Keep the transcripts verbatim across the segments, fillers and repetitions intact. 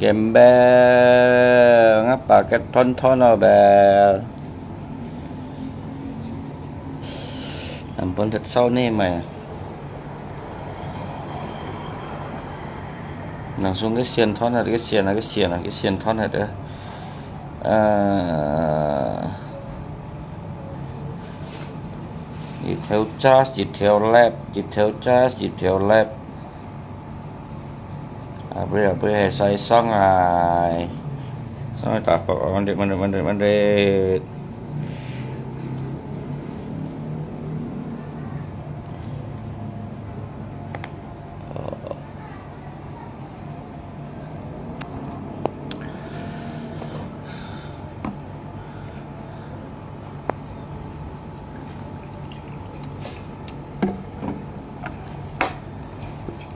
Game bel, ngah paket thon-thon lo bel. Ampun thật sâu nè mày. Nang sung cái xiên thon hệt, cái xiên, cái xiên, cái xiên thon hệt. Ờ, detail charge, detail lab, detail charge, detail lab. Abri, abri, hai sai song ai. Song ai tapok, mandit, mandit, mandit, mandit.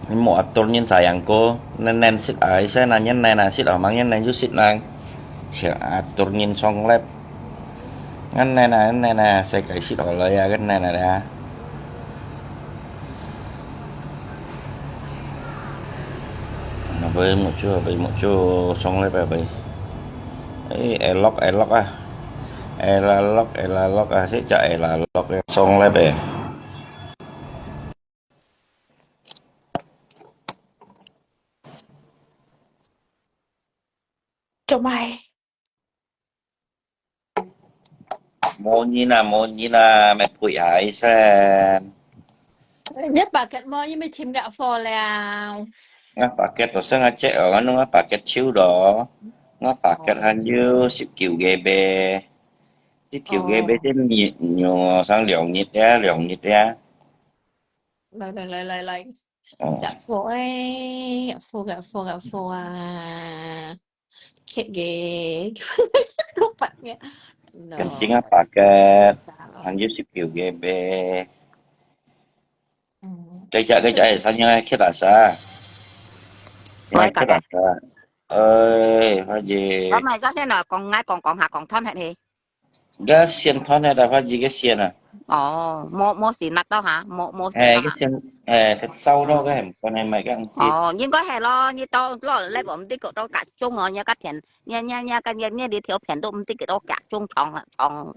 Ni mo atur nyin sayang ko, nen nen sit ai, saya na nyen nen na sit, amang nyen nen yu sit nang. Siang atur nyin song lep. Ngan nen na, ngan nen na, saya kai sit oloi ya, kan nen na da. Abai muk chu, abai muk chu, song lep abai. Eh, elok, elok ah. Elalok, elalok ah, si cha elalok ya. Song lep eh. Chomai. Mo nyin ah, mo nyin ah, mẹ pui ai sen. Nhất paket mo, nyi mẹ chim gak pho liao. Ngah paket to sang ngah cek oh, ngah nung ngah paket chiu do. Ngah paket han yu sip kiu ge be. Sip kiu ge be chen nyi nyo sang liao nyit ya, liao nyit ya. Lai, lai, lai, lai, lai. Dak pho eh, dak pho, dak pho, dak pho ah. Khét ge. Kau pat nge. No. Kan sing apa kat? Dak lo. Han yu sip kiu ge be. Hmm. Kei ja, kei ja, eh, sa nya khét asa. Wai, khét asa. Ơi, Hoa Di. Có mày có thế nào còn ngay còn còn hạt còn thon hẹn thì. Cái xiên thon này là Hoa Di cái xiên à? Ồ, mua mua xì nặt đó hả? Mua mua xì nặt hả? Cái xiên, eh, thật sâu đó cái hẻm con này mày cái ăn thịt. Ồ, nhưng có hè lo như tao lo lấy bọn tí cậu tao cả chung rồi nha các thiện nha nha nha cái nha nha đi thiếu phiền tụi tí cậu tao cả chung chọn chọn.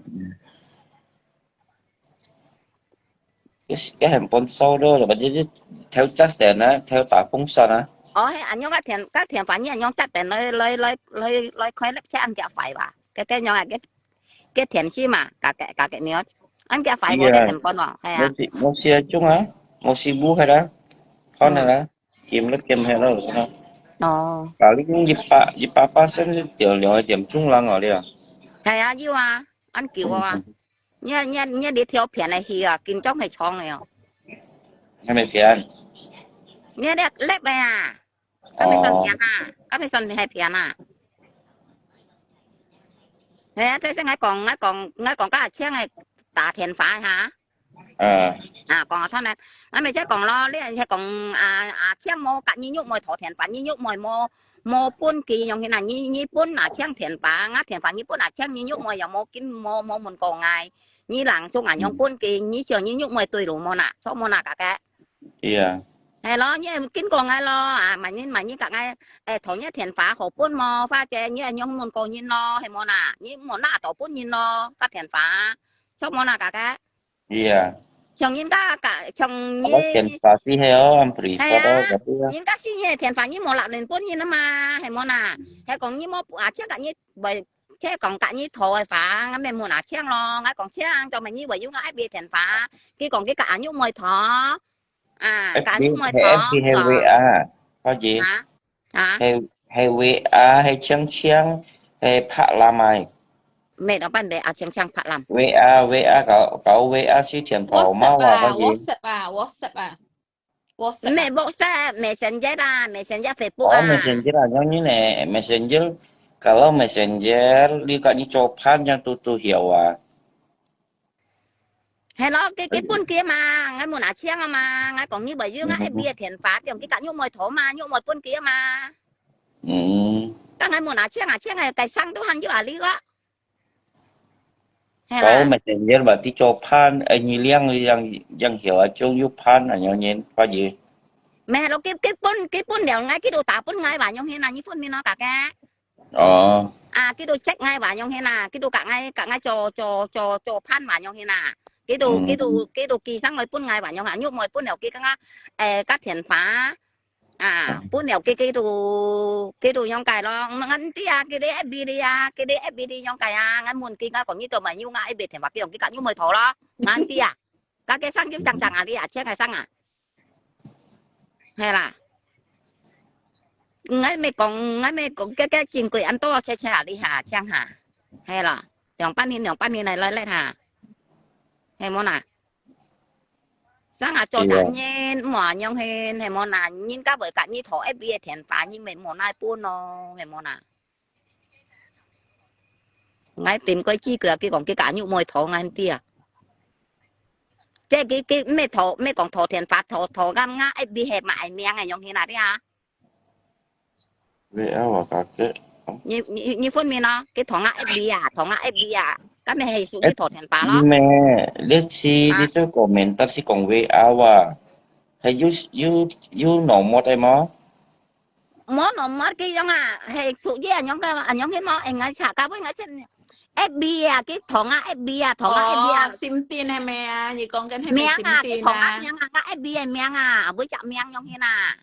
Cái cái hẻm con sâu đó là bạn đi theo chắc đèn á, theo tả phúng sao á. Ồ, hay anh nhóc các thiện các thiện phản nhiên anh nhóc chắc đèn lấy lấy lấy lấy lấy khói lắp xe ăn kẹo phải bà. Cái cái nhóc cái cái thiện xí mà, cả cái cả cái nhóc. Ăn kẹo phải bố cái thiện con nó, hay à. Mua xì mua xì chung á, mua xì bú hay đó. Con này đó, kiếm lắp kiếm hay đó. Ồ. Cả lý cũng dịp ba dịp ba ba sen tiểu nhỏ điểm chung lăng ở đây à. Hay à, you à, ăn kiểu à. Nhớ nhớ nhớ đi theo phiền này thì à, kinh chống hay chóng này à. Nhớ mày phiền. Nhớ đẹp lép này à. Có mày son phiền à? Có mày son hay phiền à? Thế thế sẽ ngài còn ngài còn ngài còn có chiếc này tả thiện phái hả? Ờ. À, còn thon này. Ngài mày sẽ còn lo, lý sẽ còn à à chiếc mô cả như nhúc môi thổ thiện phái như nhúc môi mô mô pun kỳ nhung thế nào như như pun à chiếc thiện phái ngã thiện phái như pun à chiếc như nhúc môi giờ mô kín mô mô muốn cầu ngài. Nyi làng sung à, nhung pun kì, nyi chiều nyi nhúc môi tui lù mô nà, sô mô nà kà kè. Iya. Hè lo, nyi kín kò ngai lo, à, mà nyi, mà nyi kà ngai, ê, thổ nyi thiền phá khổ pun mô, pha chè nyi nhung môn kô nyi no, hè mô nà, nyi mô nà tổ pun nyi no, kà thiền phá, sô mô nà kà kè. Iya. Chồng nyi kà, kà, chồng nyi. Apa thiền phá si hè o, am pri phá o, kà si ya. Nyi kà si nyi thiền phá nyi mô lạ lên pun nyi nà mà, hè mô nà, hè kong nyi mô, à, chắc kà nyi, bởi Thế còn cả nhi thổ phá, ngắm mẹ muốn á chiang lo, ngái còn chiang cho mẹ nhi bởi yúng ngái biết thiện phá. Kì còn kì cả á nhúc môi thọ. À, cả á nhúc môi thọ. F B hay W A, có gì? Hả? Hả? Hay, hay W A, hay chiang chiang, hay phạ lam ai. Mẹ nó bắt bé á chiang chiang phạ lam. W A, W A, có, có W A xí thiện phổ máu à, có gì? WhatsApp à, WhatsApp à. WhatsApp à? Mẹ WhatsApp, Messenger à, Messenger Facebook à. Ủa, Messenger à, giống như này, Messenger, kalau Messenger, đi gọi như cho phán yang tu tu hiểu à. Hello, cái cái pun kia mà, ngài muốn á chiang mà, ngài còn như bởi như ngài biết thiện phá, tiệm cái cả nhúc môi thổ mà, nhúc môi pun kia mà. Ừ. Các ngài muốn á chiang, á chiang ngài cái sang tu hành như à lý đó. Hay là? Có Messenger và tí cho phán, anh như liang yang yang hiểu à, chung yuk phán à, nhau nhìn, có gì? 咩咯，佢，佢分，佢分了𠊎，佢都打分𠊎話，仰形啊，你分明咯，家家。哦。啊，佢都check𠊎話，仰形啊，佢都甲𠊎，甲𠊎做，做，做，做判話，仰形啊。佢都，嗯。佢都，佢都寄上來分𠊎話，仰啊，玉妹分了佢，剛剛，誒，甲電話。啊，分了佢，佢都，佢都仰解咯。毋，毋知啊，佢哋F B裡啊，佢哋F B裡仰解啊，𠊎問佢，𠊎講你做麼个有𠊎F B電話，佢講佢甲玉妹討咯，毋知啊。家家生就生生啊，你啊，請佢生啊。 係啦。𠊎乜講，𠊎乜講，該，該珍貴恁多，切切啊，你下，請下。係咯，兩百年，兩百年來，來，來下。係無啦？生啊，做大人，莫仰形，係無啦？人家會甲你討F B个電話，你乜無奈分咯，係無啦？ 𠊎tìm佢知佢啊，佢講佢甲玉妹討𠊎知啊。即係佢，佢乜討，乜講討電話，討，討啱啱F B係買名个，仰形啊，你啊？你啊，我家己。你，你，你分明咯，佢討啱F B啊，討啱F B啊，該乜係屬於討電話咯。咩？你係，啊？你做comment，但是講V R啊，係有，有，有nomor个無？ 無nomor佢樣啊，係屬於恁樣个，恁樣个無，𠊎查，該位𠊎先，F B啊，佢同啊F B啊，同啊F B啊。哦，Simtin係無啊？你講緊係無名啊，佢同啊Simtin啊？名啊，𠊎F B个名啊，每隻名樣形啊。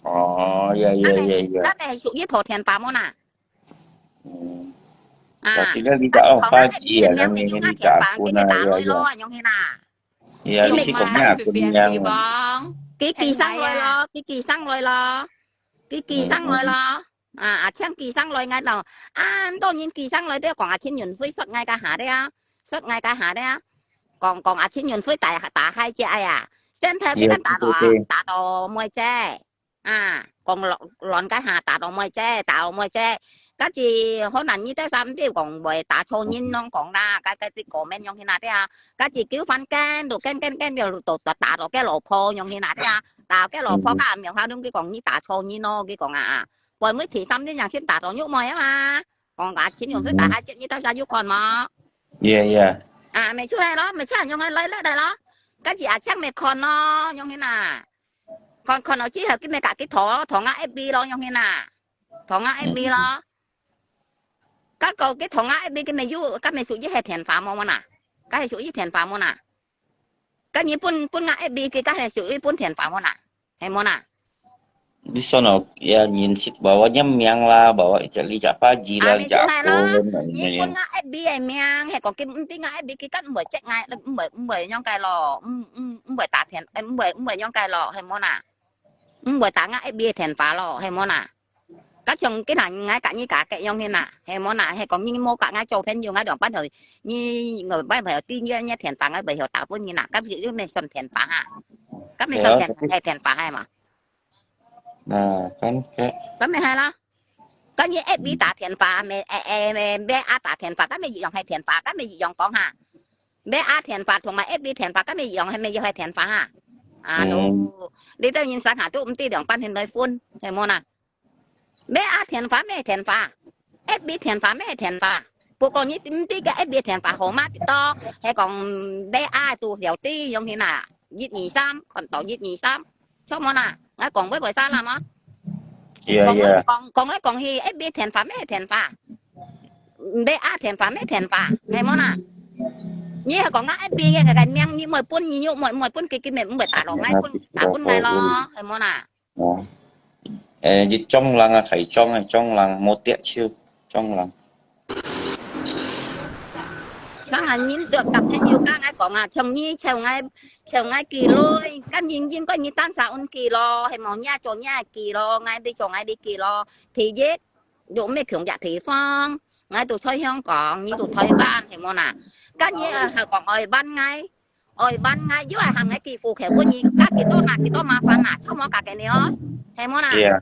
哦，呀，呀，呀，呀。該係屬於討電話無啦？嗯。啊，但是呢，你就該係同啊F B个名，你用啊電話，佢就打來咯，恁樣形啊。 呀，你係講咩啊？佢寄上來咯，佢寄上來咯，佢寄上來咯。啊，啊，請寄上來𠊎咯。啊，當然寄上來都講啊，陳雲輝說𠊎个下个啊，說𠊎个下个啊。講，講啊，陳雲輝打，打忒隻哎呀，先頭佢打到啊，打到妹姐。 啊，講亂，亂个下，打到妹姐，打到妹姐。該時可能你兜三弟講會打錯人，啷講啦，該，該啲comment樣形啊，對啊。該時糾紛緊，就緊緊緊就，就，就打到該老婆樣形啊，對啊。打到該老婆，該阿苗下攏佢講你打錯人咯，佢講啊，啊。會毋會第三日樣先打到玉妹啊嘛？講啊，陳永輝打下接你兜下有看無？Yeah, yeah。啊，咪就係咯，咪就係用个來來來咯。該時阿強咪看咯，樣形啊。 看，看了之後，佢咪甲佢討，討啊F B咯，樣形啊，討啊F B咯。該个佢討啊F B，佢咪有，該咪屬於係電話無嘛啦？該係屬於電話無啦？該你分，分啊F B，佢該係屬於分電話無啦？係無啦？你算了，ya認識bawa nyamyang lah, bawa ijak lijak paji 啊，lah，你就係咯，ijak akun，你分啊F B个名，係講佢毋知啊F B，佢根本毋會接啊，毋會，毋會樣个咯，毋，毋，毋會打電，毋會，毋會樣个咯，係無啦？ 毋會打𠊎F B个電話咯，係無啦？該像今下𠊎甲你家己樣形啊，係無啦？係講你無甲𠊎做朋友，𠊎兩班頭，你兩班頭知你个電話，𠊎袂曉打分你啦，該就你咪算電話哈？該咪算電，係電話係嘛？啊，該，該。該咪係啦。該你F B打電話，咪，誒，誒，咪，咪啊打電話，該咪一樣係電話，該咪一樣講哈？ 咩啊電話同埋F B電話，該乜一樣，係乜又係電話哈？啊，嗯。你兜人生下都毋知兩班人來分，係無啦？咩啊電話乜電話，F B電話乜電話。不過你毋知个F B電話號碼幾多，係講咩啊都曉知，樣形啊，一二三，看到一二三。 著無啦？𠊎講會毋會salah無？Yeah，講，yeah。講，講來講去，F B電話乜電話，咩啊電話乜電話，係無啦？你係講𠊎F B个，个名，你毋會分，你又毋會，毋會分，佢，佢乜毋會打落，𠊎分，打分𠊎咯，係無啦？哦。誒，你中人啊，係中啊，中人，無跌手，中人。 生下人就甲朋友甲𠊎講啊，像你，像𠊎，像𠊎寄鐳，甲人應該你單儕運寄咯，係無？你做你寄咯，𠊎你做𠊎你寄咯。第一，有咩窮个地方，𠊎都在香港，你都台灣，係無啦？甲你，呃，係講愛還𠊎，愛還𠊎，又係喊𠊎寄戶口分你，甲幾多拿幾多麻煩啊，著無甲个你哦，係無啦？Yeah。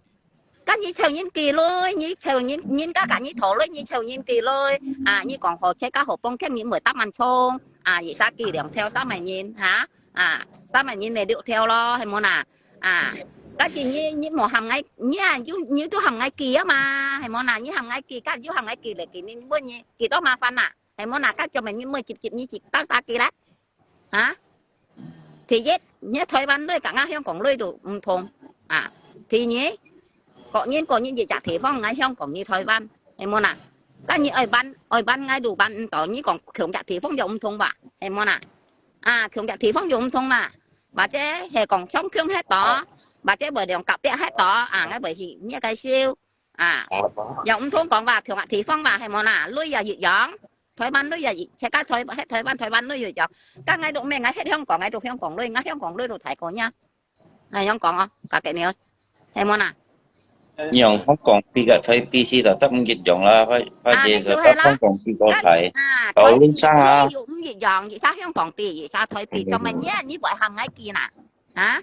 甲你叫人寄鐳，你叫人，人家甲你討鐳，你叫人寄鐳，啊，你講好車甲好幫客，你毋會打慢衝，啊，一儕寄兩條三萬銀，哈，啊，三萬銀咪六條咯，係無啦？啊，甲你，你，你無喊𠊎，你啊，有，你都喊𠊎寄啊嘛，係無啦？你喊𠊎寄，甲又喊𠊎寄來寄，你問你幾多麻煩啦？係無啦？甲做咩你毋會直接你自單儕寄來？ 啊？第一，你台灣鐳甲𠊎香港鐳都毋同。啊，第二，各人各人一隻地方，𠊎香港，你台灣，係無啦？該你愛搬，愛搬，𠊎都搬毋到。你講共隻地方又毋通話，係無啦？啊，共隻地方又毋通啦，或者係講相共歇到，或者會兩隔壁歇到，啊，𠊎會去你个燒，啊，又毋通講話共隻地方話，係無啦？鐳也一樣，台灣鐳也一，自家台，台灣台灣鐳一樣。該𠊎都咩？𠊎歇香港，𠊎都香港鐳，𠊎香港鐳都大過你。 係樣講哦，家己你，係無啦？用香港幣个台幣是啦，得毋一樣啦，反反正就得香港幣个台。啊，你就係啦。該，啊，台幣，台灣啊，又毋一樣，一儕香港幣，一儕台幣，嗯。做麼你，你會喊𠊎記啦？啊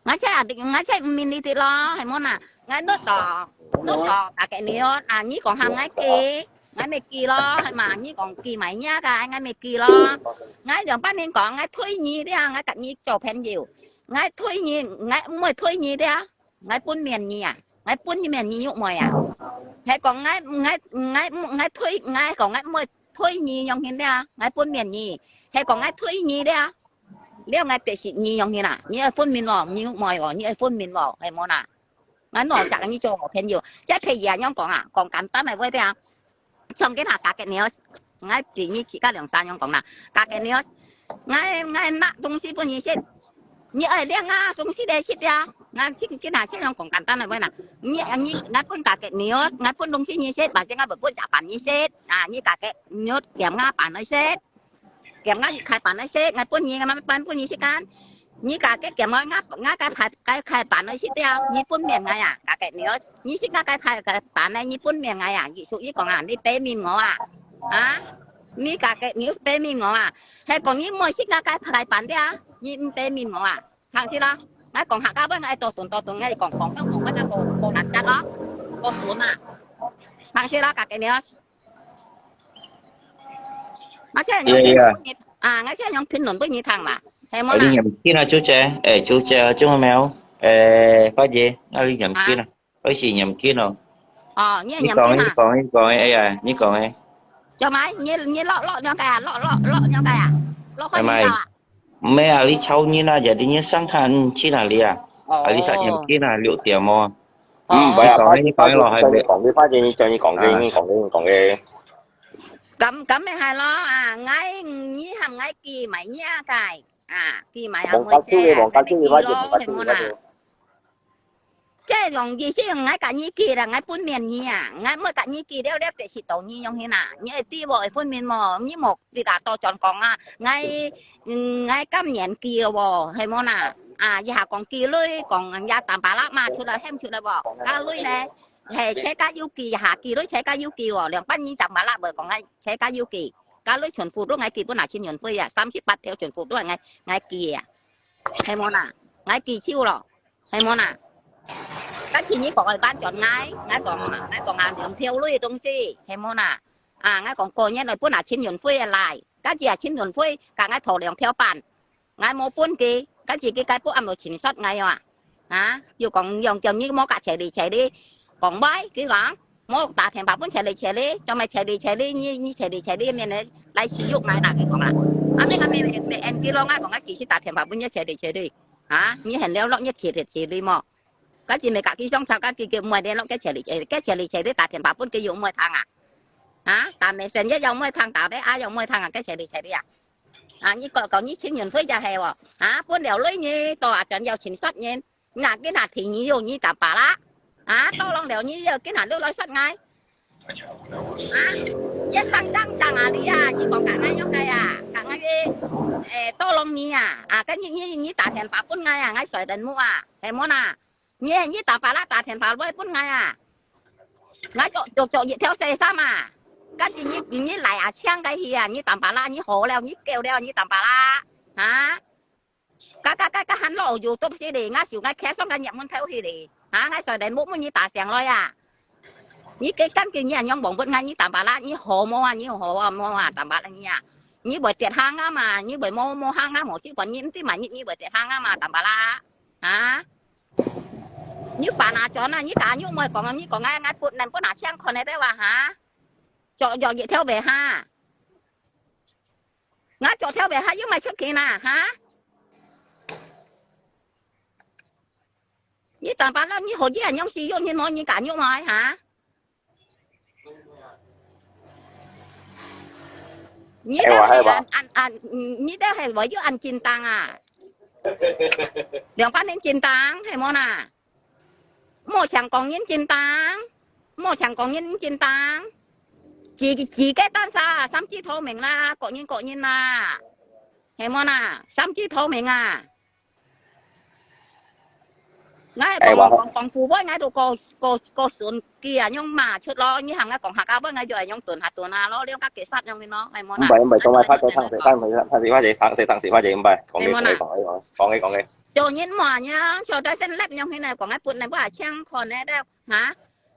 ？𠊎這，𠊎這毋明你哋咯，係無啦？𠊎not到，not到家己你哦，啊，你講喊𠊎記，𠊎咪記咯，係嘛？你講記買嘢个，𠊎咪記咯。𠊎兩百年講，𠊎推你了，𠊎甲你做朋友。 𠊎推你，𠊎毋會推你了，𠊎分面你啊，𠊎分面你玉妹啊。係講𠊎，𠊎，𠊎，𠊎推，𠊎講𠊎毋會推你樣形了，𠊎分面你。係講𠊎推你了，了𠊎得失你樣形啦，你愛分面無？你玉妹無？你愛分面無？係無啦？𠊎哪隻你做好朋友？這譬如啊，樣講啊，講簡單个話个啊。 像今下家己你哦，𠊎比你自家兩三樣講啦，家己你哦，𠊎，𠊎拿東西分你食，你愛領啊東西來食呀。𠊎今，今下先用講簡單个話啦，你，你，𠊎分家己你哦，𠊎分東西你食，或者𠊎會分隻飯你食，啊，你家己你哦，點啊飯來食。 鹹𠊎一開飯來食，𠊎分你，𠊎分，分你食間。你家己鹹𠊎，𠊎，𠊎該開，該開飯來食了，你分面𠊎啊，家己你哦，你食𠊎該開，開飯呢，你分面𠊎啊，意思你講啊，你白面我啊，啊，你家己你白面我啊，係講你毋愛食𠊎該開飯了，你毋白面我啊，聽識啦？𠊎講客家話，𠊎多頓多頓，𠊎講廣東話，𠊎講講難聽咯，講順啊，聽識啦，家己你哦。 𠊎先用評論分你，啊，𠊎先用評論分你聽嘛，係無啦？你念經啊，小姐，誒，小姐啊，做咩哦？誒，花姐，那你念經啊，開始念經哦。哦，你也念經啊？你講，你講，你講，哎呀，你講誒。做麼？你，你落，落了解啊？落，落，落了解啊？落開你到啊？ 咩啊，你吵人啊，jadi你上課去哪裡啊？啊，你十點幾啊，六點哦。哦。嗯，你講，你講，你講，你講，你講，你講，你講。咁，咁咪係咯，啊，𠊎，你喊𠊎記買你个，啊，記買啊，望家姐，望家姐，望家姐，望家姐。 該種意思，𠊎甲你記啦，𠊎分面你啊，𠊎毋甲你記了，了得失到你樣形啊？你愛知無？愛分面無？你莫自家多轉講啊！𠊎，嗯，𠊎今年記个喎，係無啦？啊，一下講記鐳，講人家打巴拉嘛，出來喊出來喎，加鐳呢？係，車加油記，一下記鐳，車加油記喎，兩百二十巴拉，無講𠊎車加油記，加鐳全部都𠊎記分啊，千元飛啊，三十八條全部都係𠊎，𠊎記啊，係無啦？𠊎記手咯。 係無啦？但是你講愛搬轉來，𠊎講，𠊎講啊，兩條路个東西，係無啦？啊，𠊎講過年來分啊，陳雲輝个來，但是啊，陳雲輝甲𠊎討兩條半，𠊎無分佢，但是佢該不暗無情殺𠊎啊，啊，又講用叫你莫甲謝禮謝禮，講歪，佢講。 莫打電話分謝禮謝禮，做麼謝禮謝禮，你，你謝禮謝禮面呢來侮辱𠊎啦，佢講啦。啊，咩，啊，咩，咩，M K咯，𠊎講，𠊎幾時打電話分你謝禮謝禮？啊，你很了落，你謝禮謝禮麼？該時咪甲佢相吵，該佢叫毋會聯絡，該謝禮謝禮，該謝禮謝禮打電話分佢又毋會聽啊？啊，打messenger又毋會聽，打電話又毋會聽啊，該謝禮謝禮啊？啊，你講，講你陳雲輝就係喎，啊，分了鐳你，到啊，轉要情殺人。 那今下天你有你打巴拉，啊，到浪了你又今下又來殺𠊎，啊，你生正正啊你啊，你講甲𠊎樣个啊，甲𠊎个，誒，到浪你啊，啊，跟你你你打電話分𠊎啊，𠊎睡等目啊，係無啦？你你打巴拉打電話來分𠊎啊，𠊎做做做一條細衫啊，跟住你你來啊，請个去啊，你打巴拉，你好了，你夠了，你打巴拉，啊？ 該該該該還落YouTube死哩，𠊎想𠊎徛上个入門口去哩，哈，𠊎睡等目問你打上來啊！你个根據你啊，樣望不𠊎，你打巴拉，你好無啊？你好啊無啊？打巴拉你啊！你會跌下啊嘛？你會摸摸下啊？無就管你毋知嘛？你你會跌下啊嘛？打巴拉，啊！你煩啊轉啊！你甲你妹講啊！你講𠊎𠊎不能不拿槍看你得哇哈！著著一條尾哈！ 𠊎著條尾還有賣出去啦，哈？你打巴拉，你好意恁樣使用，你無你敢用無？哈？你兜係恁恁恁，你兜係為要恁緊張啊？兩百年緊張，係無啦？莫想講人緊張，莫想講人緊張。自自家單儕，心知肚明啦，各人各人啦，係無啦？心知肚明啊！ 𠊎講講講古話，𠊎都過過過順佢啊，樣罵出咯。你行啊講客家話，𠊎就係樣頓下頓下咯，了解解釋樣个咯，係無啦？毋係毋係，做麼个？拍手，拍手，拍手，拍手，拍手，拍手，拍手，拍手，毋係，講个講个講个講个講个。做人嘛樣，做得先粒樣去呢，講个本來不係請看个了，哈？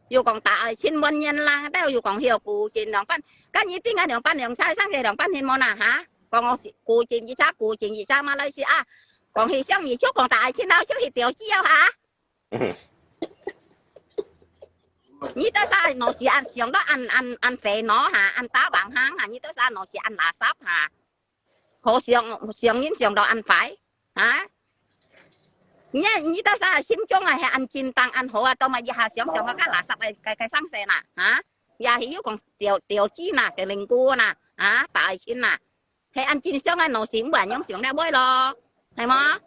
又講大愛千萬年啦，了又講曉古今兩班，今日定啊兩班兩差，生个兩班天無啦，哈？講我是古今一差，古今一差，馬來西亞。 講起上你就講大愛千老就去釣魚哦哈。你兜儕腦屎恁想到恁恁恁肥腦哈，恁打橫行哈，你兜儕腦屎恁垃圾哈。好想想人想到恁壞哈。你你兜儕心中啊係恁緊張恁好啊，到嘛一下想想到該垃圾个个个生死啦哈。也係有講釣釣魚啦，食靈菇啦，啊，大愛千啦。 係恁緊張个腦屎，毋會恁樣想了會咯，係無？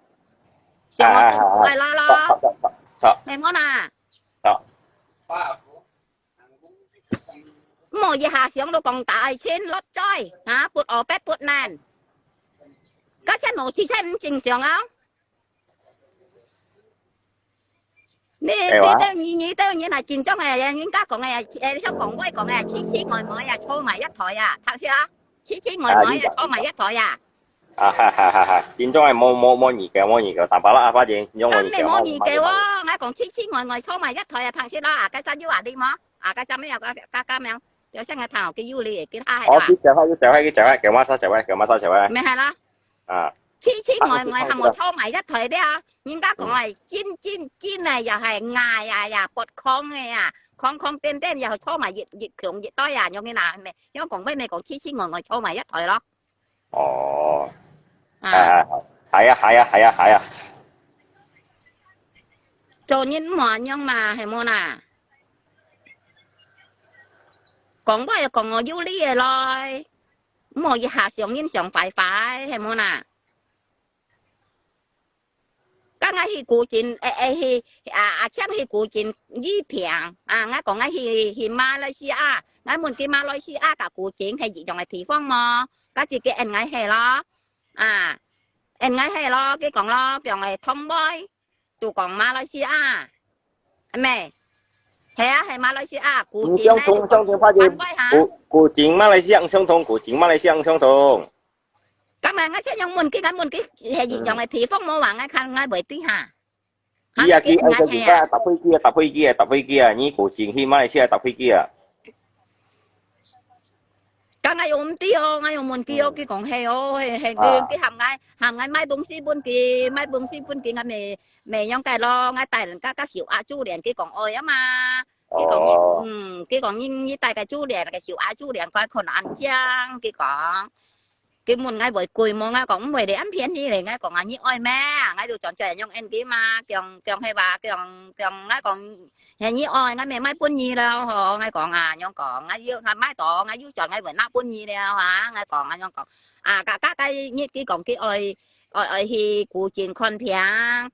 想我更苦个啦咯，係無啦？莫一下想到講大愛千落災，哈，不哦，不不難。該隻腦屎真毋正常啊！ 你你兜你你兜人啊，緊張个，人家講个，誒，香港話講个，痴痴呆呆啊，坐埋一台啊，頭先啊，痴痴呆呆啊，坐埋一台啊。啊哈哈哈哈！緊張个，無無無意見，無意見，打巴拉阿發言，緊張無意見，但你無意見哦，𠊎講痴痴呆呆坐埋一台啊，頭先啦，啊，該隻有啊你無？啊，該隻咩啊，該該該咩？有聲个聽，佢有理，佢下係啦。哦，佢講話，佢講話，佢講話，佢馬上講話，佢馬上講話。咩係啦？ 啊，痴痴呆呆還無坐埋一台了。人家講啊，真真真个又係矮啊呀，發狂个呀，狂狂癲癲又坐埋一一共一堆啊，樣个啦，咩？樣講咩咩講痴痴呆呆坐埋一台咯。哦，啊，係啊係啊係啊係啊，做人毋好恁樣嘛，係無啦？講話要講我有理个來。 毋好一下想人想壞壞，係無啦？該𠊎去古晉，誒誒去啊啊，請去古晉醫病啊！𠊎講𠊎去去馬來西亞，𠊎問佢馬來西亞佮古晉係一樣个地方無？該自己應𠊎係咯，啊，應𠊎係咯，佢講咯，講个通妹。 就講馬來西亞，係無？係啊，係馬來西亞，古晉呢，相同相同，反正古古晉馬來西亞相同，古晉馬來西亞相同。咁啊，𠊎先用問佢，𠊎問佢係一樣个地方無話，𠊎看𠊎會知哈。佢啊，佢愛个地方搭飛機啊，搭飛機啊，搭飛機啊，你古晉去馬來西亞搭飛機啊。 該𠊎又毋知哦，𠊎又問佢哦，佢講係哦，係係佢佢喊𠊎喊𠊎買東西分佢，買東西分佢，𠊎咪咪樣个咯，𠊎帶人家个小阿珠蓮，佢講愛啊嘛，佢講嗯，佢講你你帶个珠蓮，个小阿珠蓮，佢可能恁靚，佢講。佢問𠊎會貴無，𠊎講毋會咧，恁便宜咧，𠊎講啊，你愛咩？𠊎就轉轉用N G嘛，講講係話，講講𠊎講 係你愛，𠊎乜買分你了吼，𠊎講啊，樣講，𠊎有𠊎買到，𠊎有賺，𠊎會拿分你了啊，𠊎講啊，樣講。啊，甲甲个日佢講佢愛愛愛去古晉看病，啊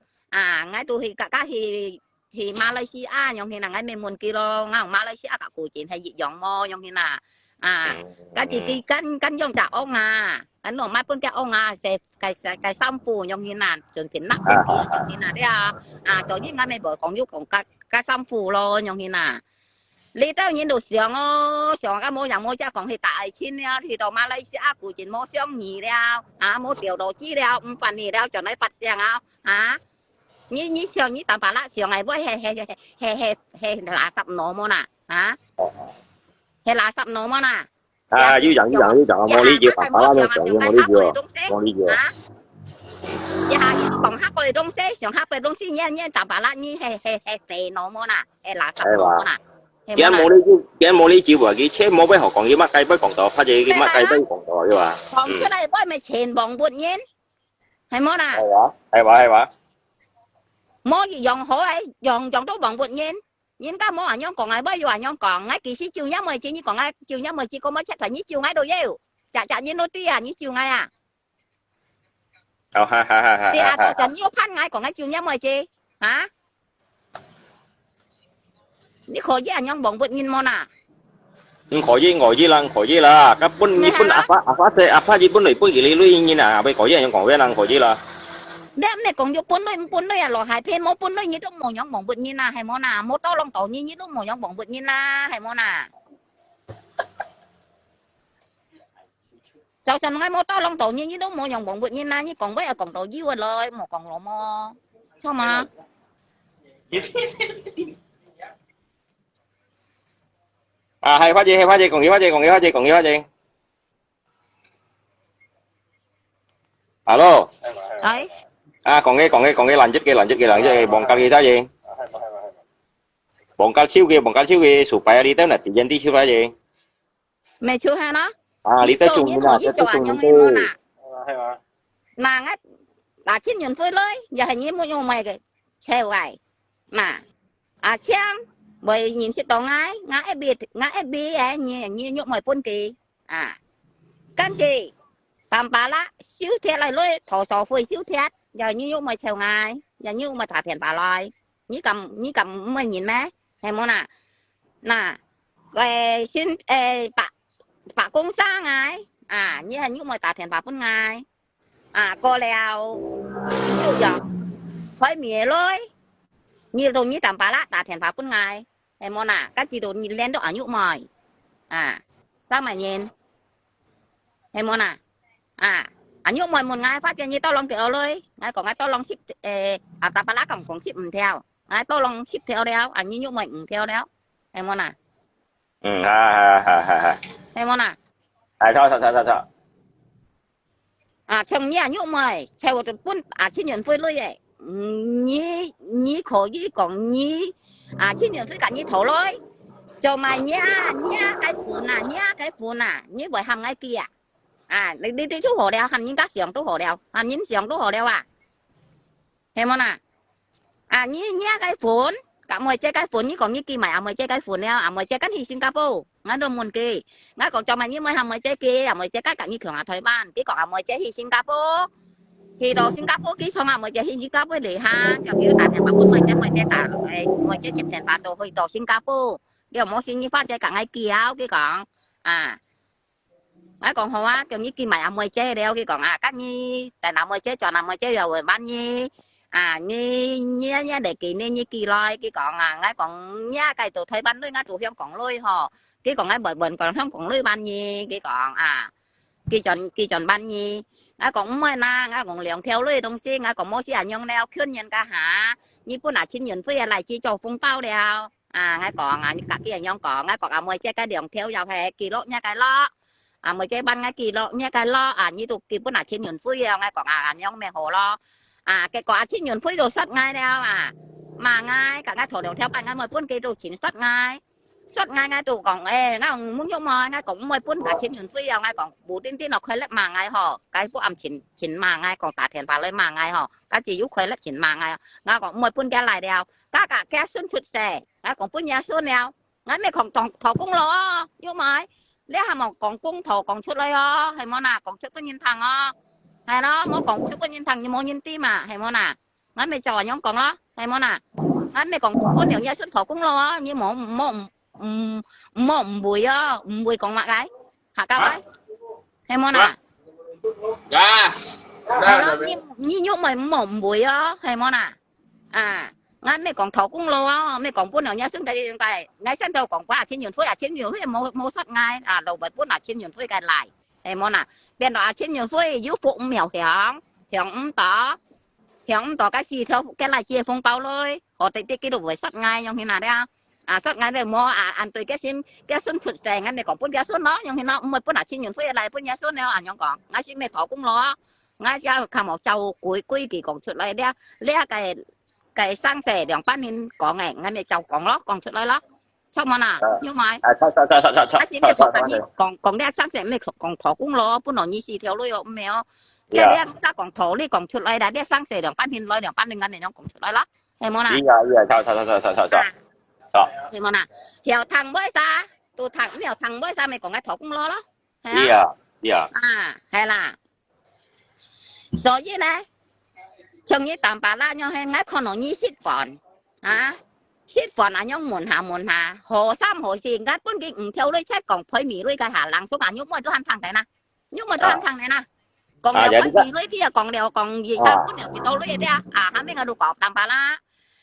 ，𠊎都去甲甲去去馬來西亞，樣去啦，𠊎乜問佢咯，𠊎講馬來西亞甲古晉係一樣無，樣去啦。 啊，該自己跟跟用隻屋啊，跟用買分隻屋啊，洗个洗个衫褲用去啦，準備拿分佢用去啦，對啊，啊，所以𠊎乜無講有講个个衫褲咯，用去啦。你兜人都想哦，想个無人無隻講去大愛情了，去到馬來西亞古晉無相遇了，啊，無釣到魚了，毋歡喜了，轉來發聲啊，啊，你你想你打巴拉想个，會係係係係係係垃圾腦無啦，啊，係垃圾腦無啦。 啊，又講又講又講，莫理解，爸爸那種也莫理解，莫理解。啊，一下又講下背東西，想下背東西，你你打巴拉，你係係係肥腦無啦，係垃圾腦無啦，係無啦。既然莫理解，既然莫理解，佢切莫不好講，佢乜該不講到，或者佢乜該不講到，對吧？講出來，我咪全部不認。 係無啦？係啊，係啊，係啊。無一樣好个，樣樣都望不人。人家無恁樣講，𠊎會有恁樣講。𠊎幾時救若妹子，你講𠊎救若妹子，講無切斷，你救𠊎都有。隻隻人都知啊，你救𠊎啊。哦，哈哈哈哈對啊，哈哈。到時你又判𠊎講𠊎救若妹子，哈？你可以恁樣望不人無呐？毋可以，可以啦，可以啦。該本日本阿發阿發姐阿發日本來分佢哩鐳人啊，會可以恁樣講話啦，可以啦。你毋係講要分鐳毋分鐳啊，落海片無分鐳，你都無樣望不人啊，係無呐？無多浪到你，你都無樣望不人啊，係無呐？就算𠊎無多浪到你，你都無樣望不人啊，你講話又講到有个來，無講羅無，錯嗎？啊，係發姐，係發姐，講起發姐，講起發姐，講起發姐。Hello，哎，啊，講起講起講起，lanjut个，lanjut个，lanjut个，bongkar kita je。Bongkar手个，bongkar手个，supaya你兜nak tiyan di手个。沒錯係啦。啊，你兜做人中人啊，可以做恁樣你兜中人个嘛呐。都。那𠊎那陳雲輝來，又係你沒有買个，臭个。那阿強，會認識到𠊎，𠊎一筆，𠊎一筆个，你你肉買分佢啊。跟住，淡巴拉，收貼來來，投訴會收貼，又你肉買臭𠊎，又你肉買打電話來，你敢你敢毋會認咩？係無呐？那，誒，先誒，白白公生𠊎，啊，你係肉買打電話分𠊎。 啊，過了，你就用台面來，你同你淡巴拉打電話分𠊎，係無呐？該知道你練到阿玉妹，啊，三萬人，係無呐？啊，阿玉妹問𠊎，發現你多浪幾多鐳？𠊎講𠊎多浪十，誒，啊，淡巴拉講講十五條，𠊎多浪十條了，啊，你玉妹五條了，係無呐？嗯，哈哈哈哈哈。係無呐？哎，錯錯錯錯錯。啊，像你啊，玉妹，才會分啊，陳雲輝鐳个。嗯，你你可以講你啊，陳雲輝甲你討來，做麼你啊，你啊該份啊，你啊該份啊，你會喊𠊎記啊？啊，你你你都好了，喊人家想都好了，喊人想都好了啊。係無呐？啊，你你啊該份，甲妹姐該份，你講你記埋阿妹姐該份了，阿妹姐跟去新加坡，𠊎都問佢，𠊎講做麼你妹喊妹姐記，阿妹姐跟甲你強下台灣，佢講阿妹姐去新加坡，去到新加坡，佢從阿妹姐去新加坡離下，就佢打電話分妹姐，妹姐打落去，妹姐接電話到去到新加坡，佢無信你發姐甲𠊎記啊，佢講啊。 𠊎講好啊，叫你記埋阿妹姐了，佢講啊，甲你等阿妹姐轉阿妹姐又會問你，啊，你你你來記呢，你記來，佢講啊，𠊎講你啊，該到台灣鐳，𠊎到香港鐳吼，佢講𠊎會問講香港鐳問你，佢講啊，佢轉佢轉問你，𠊎講毋會啦，𠊎講兩條鐳東西，𠊎講無事啊，樣了，勸人家下，你本來陳雲輝啊來去做紅包了。 啊，𠊎講啊，你甲佢恁樣講，𠊎講阿妹姐个兩條又係記錄你个咯，阿妹姐問𠊎記錄你个咯，啊，你都基本啊陳雲輝啊，𠊎講啊，恁樣咪好咯。啊，結果啊陳雲輝就殺𠊎了啊，罵𠊎，甲𠊎討兩條半，𠊎妹分佢都錢殺𠊎，殺𠊎，𠊎都講，誒，𠊎講毋用嘛，𠊎講毋會分甲陳雲輝啊，𠊎講無定定落開力罵𠊎吼，該不暗前前罵𠊎，講打電話來罵𠊎吼，該只有開力前罵𠊎，𠊎講毋會分佢來了。 甲甲佢孫出世，𠊎講分若孫了，𠊎乜講討討公道哦，又買，你還無講公道講出來哦，係無呐？講出分人聽哦，係咯，無講出分人聽，你無人知嘛，係無呐？𠊎乜照恁樣講咯，係無呐？𠊎乜講分了若孫討公道哦，你莫莫毋莫誤會哦，誤會講麼个？客家話，係無呐？呀，係咯，你你又莫莫誤會哦，係無呐？ 啊，𠊎乜講討公道哦，乜講分了若孫个个，𠊎先頭講過啊，陳雲輝啊，陳雲輝無無殺𠊎啊，老伯分啊，陳雲輝个來，係無呐？變到啊，陳雲輝有福毋曉享，享毋到，享毋到該四條个來接紅包來，好得得佢都會殺𠊎，樣去哪了？啊，殺𠊎了無啊，恁對个心，个孫出世，𠊎乜講分个孫咯，樣去哪，毋會分啊，陳雲輝來分个孫了，恁樣講，𠊎先乜討公道哦。 𠊎只較無照規規矩講出來，這這个个生死兩半人講个，𠊎乜照講咯，講出來咯，著無呐？有無？啊，著著著著著，啊，是你講甲你講講這生死，毋係講討公道，本來你四條路哦，毋係哦。這這毋使講討，你講出來啦，這生死兩半人來，兩半人恁樣講出來啦。係無啦？係啊，係啊，著，著，著，著，著，著，啊，著。係無啦？曉聽會啥，都聽，曉聽會啥，咪講个討功勞咯，係啊。係啊，係啊。啊，係啦。所以呢，像你Tampalak樣，係，𠊎看到你食飯，啊，食飯啊，樣問下問下，好心好事，𠊎分佢五條鐳，才講賠米鐳个下，人說啊，你妹都還聽得啦。 你有無當聽呢啦？講了分幾鐳，佢又講了講，而家分了幾多鐳个啊？啊，下面个都講Tampalak。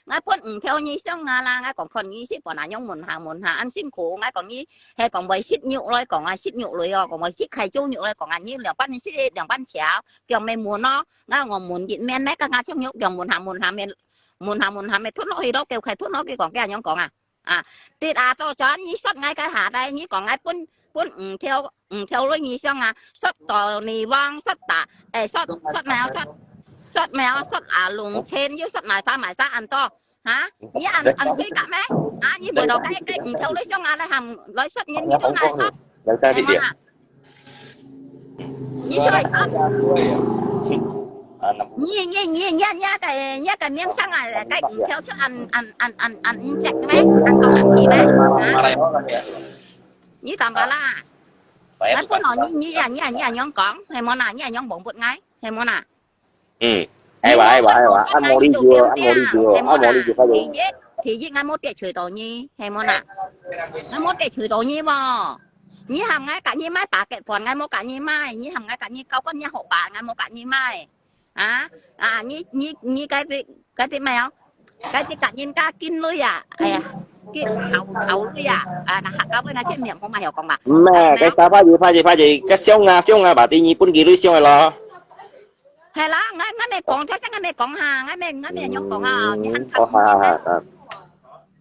𠊎分五條你想啊啦，𠊎講看你食飯啊，樣問下問下，恁辛苦。𠊎講你，係講會食肉來講啊，食肉類哦，講會食開酒肉來講啊，你兩半食兩半條，講咩問咯。𠊎講問一面呢，剛剛食肉，講問下問下咩，問下問下咩，吞落去咯，叫佢吞落去講，佢恁樣講啊。 啊，跌啊，到轉你說𠊎个下底，你講𠊎分，分五條，五條鐳你想啊，說到你忘，說打，誒，說，說咩啊，說，說咩啊，說啊，弄天又說買啥買啥恁多，哈？你恁，恁衰格咩？啊，你為了該，該五條鐳想啊，來喊，來說你，你都來說，係無啊？ 你就係講，你，你，你，你，你个，你个名聲啊，該五條就恁，恁，恁，恁，恁毋值咩？恁講恁低咩？啊？你Tampalak，𠊎本來你，你啊，你啊，你啊，樣講，係無啦？你啊，樣望不𠊎，係無啦？ 嗯，係哇，係哇，係哇，恁無理由，恁無理由，恁無理由，快點。第一，第一，𠊎無得罪到你，係無啦？𠊎無得罪到你無？你喊𠊎佮你買八結飯，𠊎無佮你買；你喊𠊎佮你交關，你好吧，𠊎無佮你買。啊，啊，你，你，你該隻，該隻咩哦？該隻佮人家緊鐳啊，哎呀，緊討，討鐳啊，啊，那客家話那前面我嘛曉講嘛。毋係，該啥，歹勢，歹勢，歹勢，該想啊，想啊，把第二分佢鐳想个咯。 係啦，𠊎，𠊎乜講，頭先𠊎乜講哈，𠊎乜，𠊎乜樣講哈，你還，哦，好，好，好，好。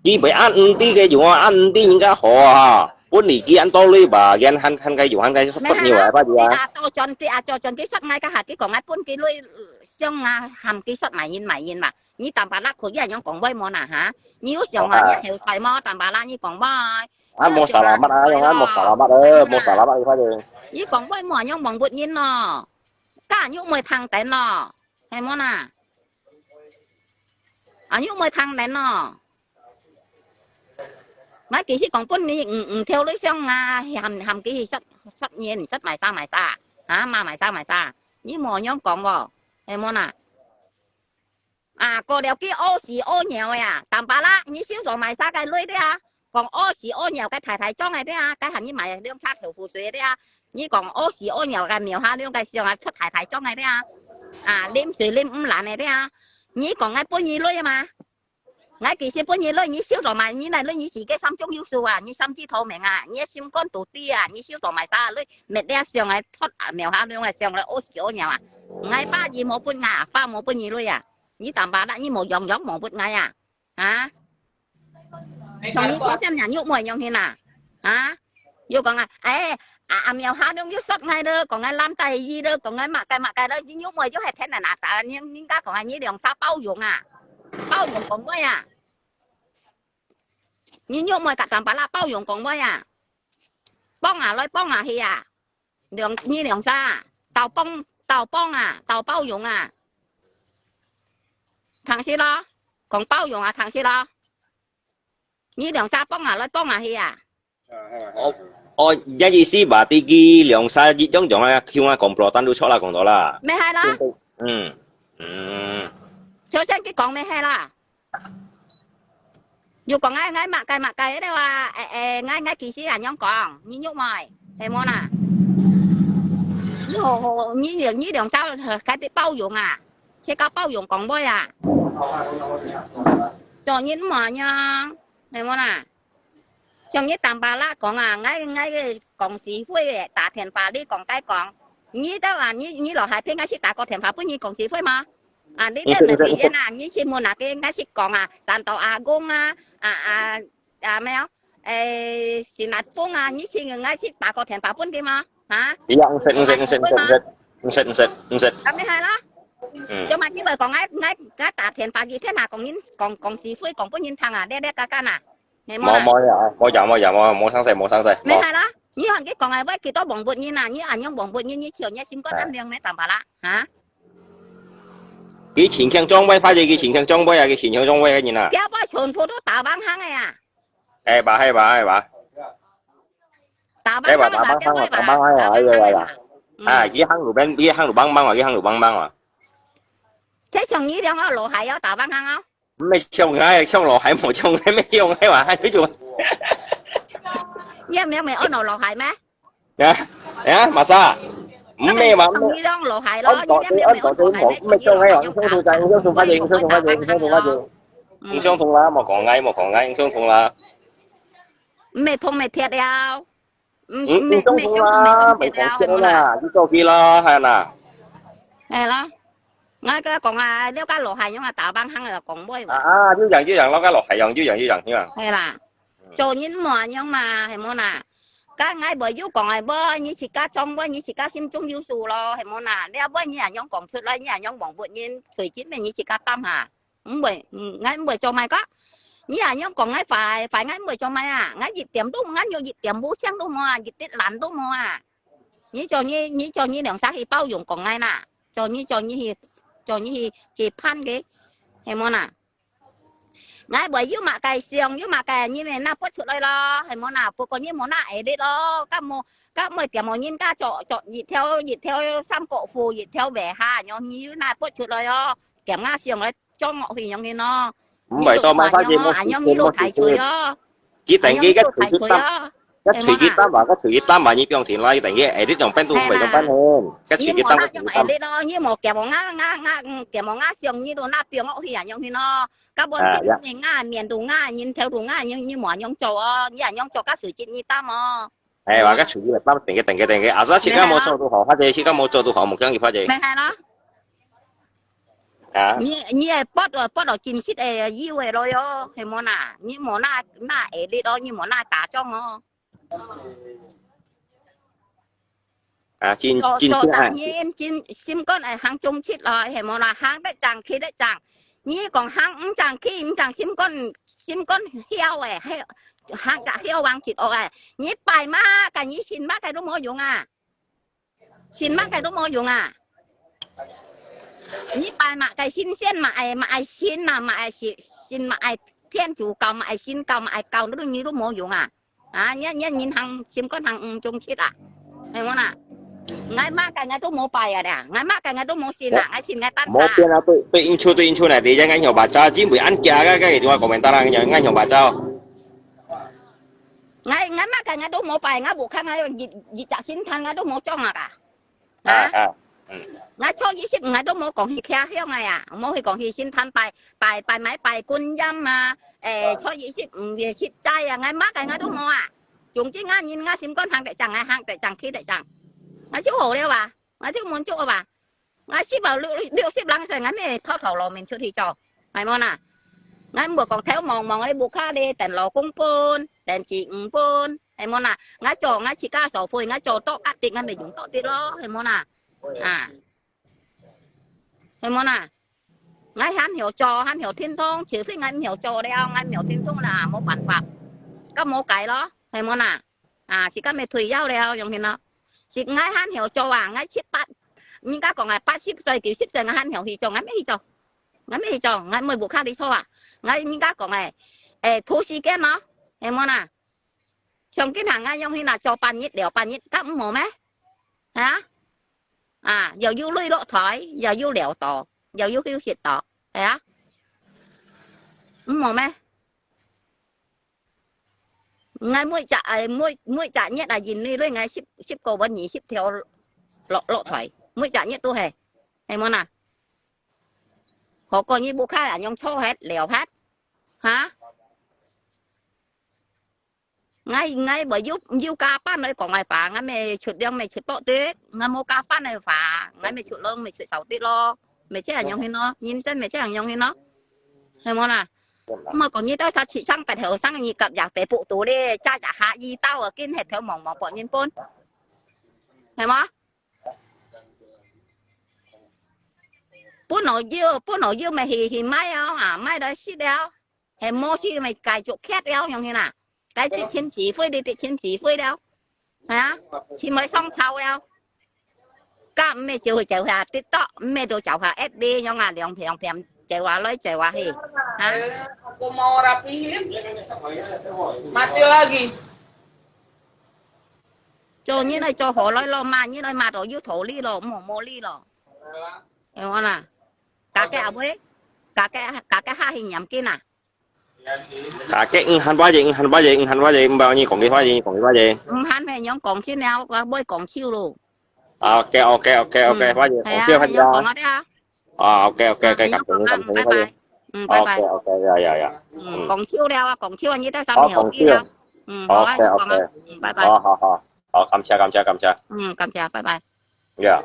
佢會恁毋知个，用啊，恁毋知人家好啊，分你佢恁多鐳吧，佢還，還該用，還該support你啊，快點啊。啊，到轉啲啊，到轉啲，說𠊎个下，佢講𠊎分佢鐳，想啊，喊佢說買人買人嘛，你Tampalak可以恁樣講會無啦哈？你有想啊，你後台無Tampalak，你講會？啊，無salamat啊，用啊，無salamat啊，無salamat啊，快點。你講會無，樣望不人咯。 該你毋會聽等咯，係無啦？啊，你毋會聽等咯。𠊎其實講分你，毋，毋，條理上啊，喊，喊佢去食，食煙，食買啥買啥，啊，嘛買啥買啥，你無樣講無，係無啦？ 啊，過了佢屙屎屙尿个啊，Tampalak，你收著買啥个鐳个啊？講屙屎屙尿个大大張个个啊，該喊你買兩車豆腐水个啊。你講屙屎屙尿个廟下兩个像啊，出大大張个个啊。啊，啉水啉毋爛个个啊。你講𠊎分你鐳嘛？𠊎幾時分你鐳？你收著買，你來鐳你自己心中有數啊，你心知肚明啊，你个心肝肚知啊，你收著買啥鐳，搣了像个出啊，廟下兩个像个屙屎屙尿啊。𠊎把你無分啊，花無分你鐳啊。 你Tampalak，你無樣樣無分𠊎啊？啊？像你做先人肉妹樣形啊？啊？又講啊，哎，啊，阿苗下兩又說𠊎了，講𠊎爛大意了，講𠊎麼个麼个了，你肉妹又係天然啊，打人，人家講啊，你兩儕包容啊，包容講話啊，你肉妹佮Tampalak包容講話啊，幫啊來幫啊去啊。 兩，你兩儕，鬥幫，鬥幫啊，鬥包容啊。聽識咯？講包容啊，聽識咯？你兩儕幫啊，來幫啊去啊。哦，哦，這意思嘛，第二兩儕一樣樣啊，像啊，講不落單都錯啦，講到啦。咩係啦？嗯，嗯。首先佢講咩係啦？ 又講𠊎，𠊎麼个麼个，你話，誒，誒，𠊎，𠊎其實恁樣講，你肉妹，係無啦？你好好，你兩，你兩儕，該兜包容啊，自家包容講話啊。做人毋好恁樣，係無啦？像你Tampalak講啊，𠊎，𠊎講是非个，打電話你講該講，你兜啊，你，你落海邊，𠊎識打個電話分你講是非嘛？ 啊，你兜个語言啊，你識問啊，佢𠊎識講啊，山島阿公啊，啊，啊，啊，咩啊？誒，新加坡啊，你識，𠊎識打個電話分佢嘛？哈？Iya，毋識，毋識，毋識，毋識，毋識，毋識，毋識。咁樣係啦。嗯。做麼你會講𠊎，𠊎，𠊎打電話佢聽啊，講人，講，講是非，講分人聽啊，這這个个啊，係無啦？無，無呀，無呀，無呀，無，無相識，無相識。無。咩係啦？你看佢講啊，𠊎幾多忘不人啊，你恁樣忘不人，你笑，你心肝恁亮咩，Tampalak，哈？佢前程裝備，或者佢前程裝備啊，佢前程裝備个人啊。這擺全部都打橫行个啊。係吧，係吧，係吧。打橫行啊，係吧，打橫行啊，打橫行啊，哎呀呀呀。嗯。啊，佢行路邊，佢行路梆梆啊，佢行路梆梆啊。這像你兩個老害要打橫行哦。毋係像𠊎，像老害無像，毋係像𠊎嘛，還有種。你也沒有沒有老害咩？ 啊，啊，麼儕？毋係嘛，毋係。你當老害咯，你這樣沒有老害咩？你當老害咯。你相同啦，莫講𠊎，莫講𠊎，你相同啦。毋係銅毋係鐵了。嗯，嗯，你相同啦，莫講鐵啦，你做佢咯，係啦。係咯。𠊎个講啊，了解老害樣啊，打橫行啊，講話。啊，啊，就樣就樣，了解老害樣，就樣就樣，係嘛？係啦。 做人莫恁樣嘛，係無啦？該𠊎會有講个話，你自家裝話，你自家心中有數咯，係無啦？這話你恁樣講出來，你恁樣望別人，隨便咩你自家擔下。毋會，嗯，𠊎毋會做麼个。你恁樣講𠊎壞，壞𠊎毋會做麼啊？𠊎一點都，𠊎有一點無像都無啊，一滴爛都無啊。你做你，你做你兩儕去包容講𠊎啦，做你做你去，做你去，去判佢，係無啦？ 𠊎會有麼个想，有麼个，你咪拿發出來咯，係無啦？不過你莫拿edit咯，該無，該無點無人家做，做一條，一條三角褲，一條圍下，然後你又拿發出來哦，點下想來裝落去樣形咯。毋係做麼个，你都恁樣哦，恁樣你都大罪哦。佢等佢个隨佢擔，个隨佢擔嘛，个隨佢擔嘛，你放心啦，佢等佢edit用變都毋會用變个，个隨佢擔个隨佢擔。你莫拿用edit咯，你莫點無𠊎，𠊎，𠊎，點無𠊎想，你都拿放落去啊，樣形咯。 該本身你𠊎面都𠊎，人頭都𠊎，你你莫恁樣做哦，你恁樣做該隨佢你擔哦。哎，話該隨佢擔，等佢等佢等佢，啊，自家無做都好，或者自家無做都好，無緊要，或者。咪係咯。啊。你你係剝落剝落真實个以為咯喲，係無啦？你莫拿拿edit咯，你莫拿假裝哦。 啊，真，做，真，做大人，真心肝愛行忠直咯，係無啦？行得正，企得正。你講行毋正，企毋正，心肝，心肝囂誒，囂，行隻囂橫直惡誒。你拜麼个，你信麼个都無用啊！信麼个都無用啊！你拜麼个神仙，麼个，麼个神啊，麼个信，信麼个天主教，麼个神教，麼个教，你都，你都無用啊！ 啊，你，你人行，心肝行毋忠直啊，係無啦？𠊎麼个𠊎都無拜啊啦，𠊎麼个𠊎都無信啊，𠊎信𠊎單儕。無變啊，對，對，應酬，對，應酬呢，你這𠊎向巴掌，真會恁假个，个，你話講明白啦，𠊎向巴掌。𠊎，𠊎麼个𠊎都無拜，𠊎屋下𠊎一，一隻神壇𠊎都無裝啊个。 啊，啊，嗯。𠊎初一十五𠊎都無講去徛香个呀，無去講去神壇拜，拜，拜麼个拜觀音啊，誒，初一十五个食齋啊，𠊎麼个𠊎都無啊。總之𠊎人𠊎心肝行得正，𠊎行得正，企得正，𠊎就好了啊，𠊎就滿足了啊。𠊎死到六，六十零歲，𠊎乜偷偷露面出去做，係無啦？𠊎毋會講頭望望个屋下咧，等老公分，等子女分， 係無啦？𠊎做𠊎自家所會，𠊎做到甲得，𠊎咪用到得咯，係無啦？啊，係無啦？𠊎還曉做，還曉天通，除非𠊎毋曉做了，𠊎毋曉天通啦，無辦法，該無計咯，係無啦？啊，自家咪退休了，樣形咯。是𠊎還曉做啊，𠊎七八，人家講啊，八十歲、九十歲，𠊎還曉去做，𠊎乜去做，𠊎乜去做，𠊎毋會屋下裡坐啊。𠊎人家講誒，誒，拖時間咯，係無啦？ 像今下𠊎樣形啊，做半日了半日，該毋好咩？啊？啊，又有鐳落袋，又有了到，又有休息到，係啊？毋好咩？𠊎每隻，誒，每，每隻月啊，印鐳鐳𠊎十，十個分二十條落，落袋，每隻月都係，係無啦？好過你屋下啊，用坐忒，了忒，哈？ 𠊎，𠊎會有，有加班來講个話，𠊎乜出糧乜出多滴，𠊎無加班个話，𠊎乜出糧乜出少滴咯，乜就恁樣形咯，人生乜就恁樣形咯，係無啦？毋好講你兜儕七上八後生，你甲也Facebook肚咧，揸隻下一刀啊，緊係頭望望別人分，係無？本來要，本來要乜去，去買啊，啊，買來食了。 係無事咪繼續徛了，樣形啊？該得錢是非，你得錢是非了，係啊？錢咪上炒了，家毋係走去走下TikTok，毋係到走下FB樣啊，兩片兩片走下來走下去，哈？Ako mau rapihin. Mati lagi. 做你來做好來咯，罵你來罵到有道理咯，無無理咯。哎，我啦，加个阿妹，加个加个下去念經啊。 Kakek，嗯，喊話仔，嗯，喊話仔，嗯，喊話仔，嗯，毋好你講个話仔，講个話仔。毋喊係樣講起了，我會講笑咯。OK，OK，OK，OK，嗯，話仔，係啊，講笑，係啊。係樣講啊，對啊。啊，OK，OK，OK，啊，係樣講啊，感謝，感謝，嗯，拜拜。話仔。嗯，拜拜。OK，OK，呀，呀，呀。嗯，嗯。講笑了啊，講笑啊，你在上面好笑了。好，講笑。嗯，好啊，OK，你講啊。OK。嗯，拜拜。好，好，好，好，感謝，感謝，感謝。嗯，感謝，拜拜。呀。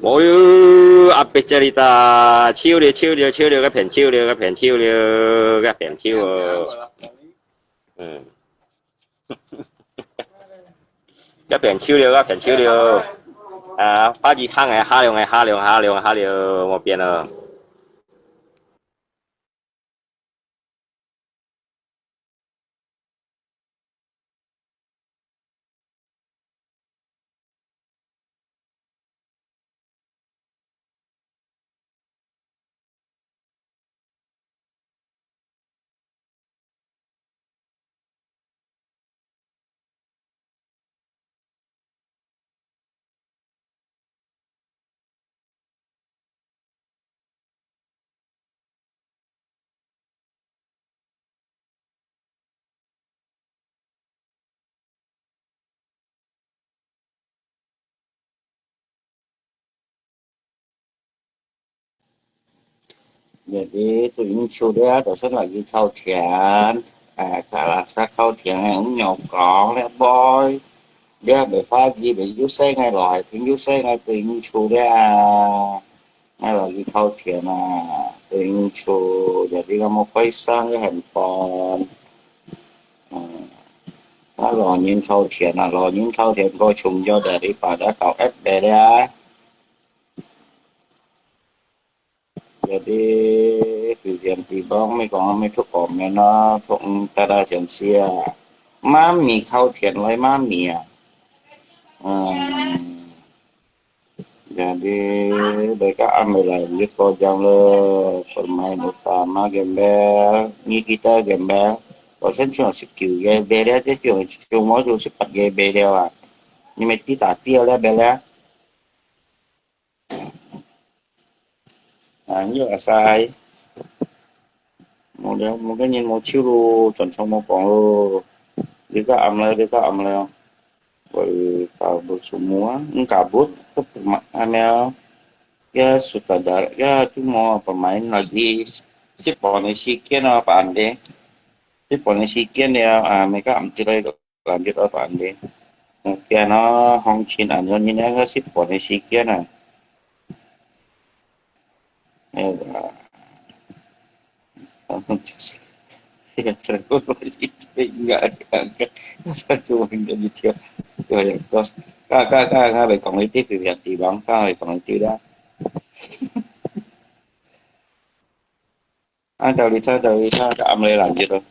哦喲，阿伯這裡噠，笑了，笑了，笑了，該片笑了，該片笑了，該片笑哦。嗯。該片笑了，該片笑了。啊，話仔行个，下了个，下了，下了，下了，無變了。 Jadi tu insu dia，就算lagi靠前，哎，kalau sa靠前，哎，毋要講了，boy，dia berhaji，berjusai ngai loh，hai，berjusai ngai tu insu dia。 Ngai lagi靠前啊，對，insu，jadi kamu開聲个很多。嗯，啊，老人靠前啊，老人靠前過重要，daripada kau FB啊。Jadi，Vivian Tibong，你講，你讀comment咯，讀，嗯，大大聲些啊。媽咪靠前來，媽咪啊。嗯。 Jadi, mereka ambil lagi kodang le, permain utama gembel, ni kita gembel. Kau sen cuma sikit gembel dia, dia cuma, cuma tu sepat gembel dia lah. Ni mesti tak dia lah bela. Ah, ni asai. 無了，無个人無手咯，全場無講咯。你个暗了，你个暗了。Woi, kabut semua, kabut, tu pema-, ano, ya sudah dar-, ya cuma pemain lagi, si pone si kian apa ande. Si pone si kian ya, ah, mereka ambil lagi lanjut apa ande. Mungkin, ah, hong chin ano, ni na si pone si kian ah. Ayo, ah. Ya, terus. Enggak, enggak, enggak. Satu menjadi dia. Dia yang kos. Kak, kak, kak, kak, baik kong itu, biar tilang, kak, baik kong itu dah. Ada lihat, ada lihat, kak, ambil lanjut.